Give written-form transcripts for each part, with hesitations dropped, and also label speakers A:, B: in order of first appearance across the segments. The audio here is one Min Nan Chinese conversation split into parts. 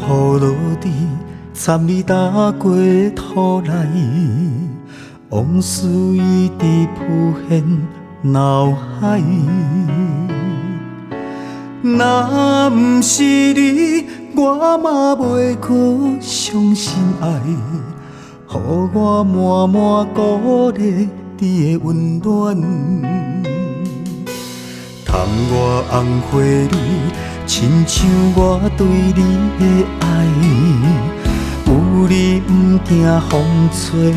A: 雨落伫参你踏过土内，往事一直浮现脑海。若毋是你，我嘛袂阁相信爱，予我满满孤立你的温暖。窗外红花蕊，亲像我对你的爱。有你毋惊风吹雨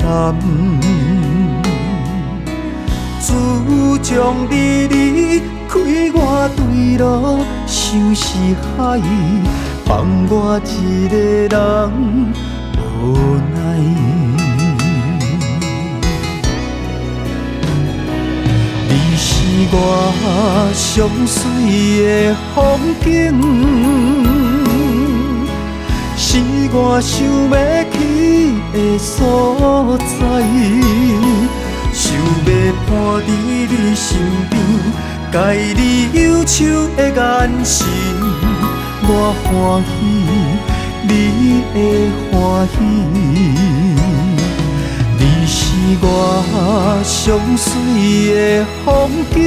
A: 淋，自从你离开我，坠落相思海，放我一个人无奈。你是我上水的风景，是我想欲去的所在，想欲伴伫你身边，共你忧愁的眼神，我欢喜，你会欢喜。你是我上水的风景，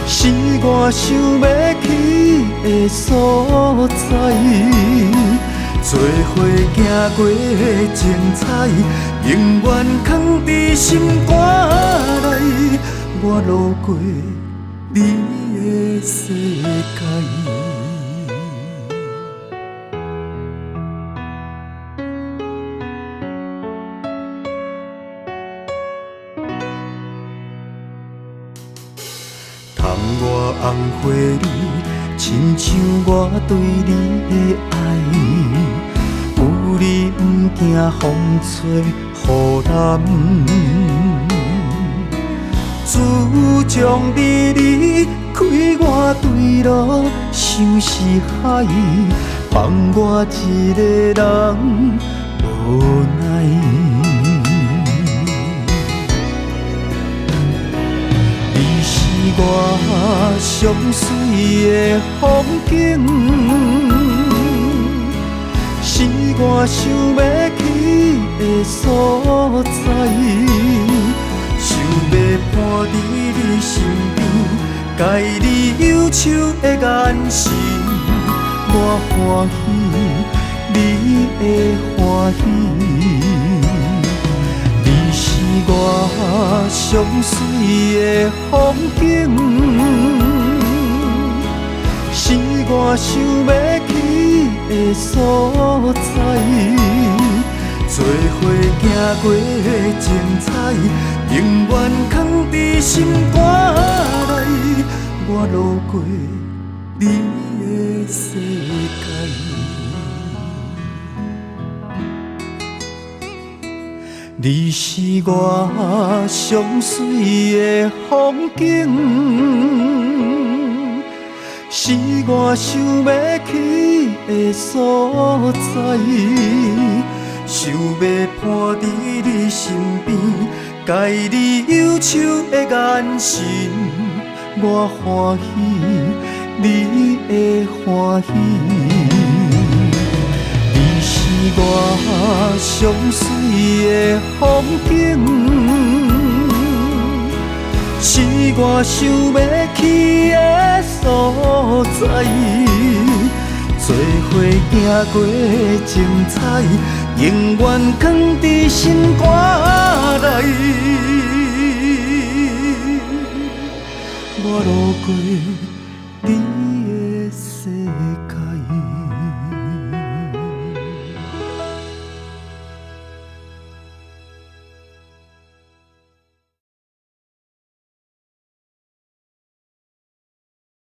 A: 是我想欲去的所在，做伙行过的精彩，永远藏伫心肝内。我路过你的世界。窗外红花蕊，亲像我对你的爱。有你毋惊风吹雨淋，自从你离开我，坠落相思海，放我一个人无奈。你是我上水的风景，是我想欲去的所在，想欲伴伫你身边，共你忧愁的眼神，我欢喜，你会欢喜。你是我上水的风景，是我想欲去的所在，做伙行过的精彩，永远藏伫心肝内。我路过你的世界。你是我上水的风景，是我想欲去的所在，想欲伴伫你身边，共你忧愁的眼神，我欢喜，你会欢喜。你是我上水的风景，是我想欲去的所在，做伙行过的精彩，永远藏伫心肝内。我路过。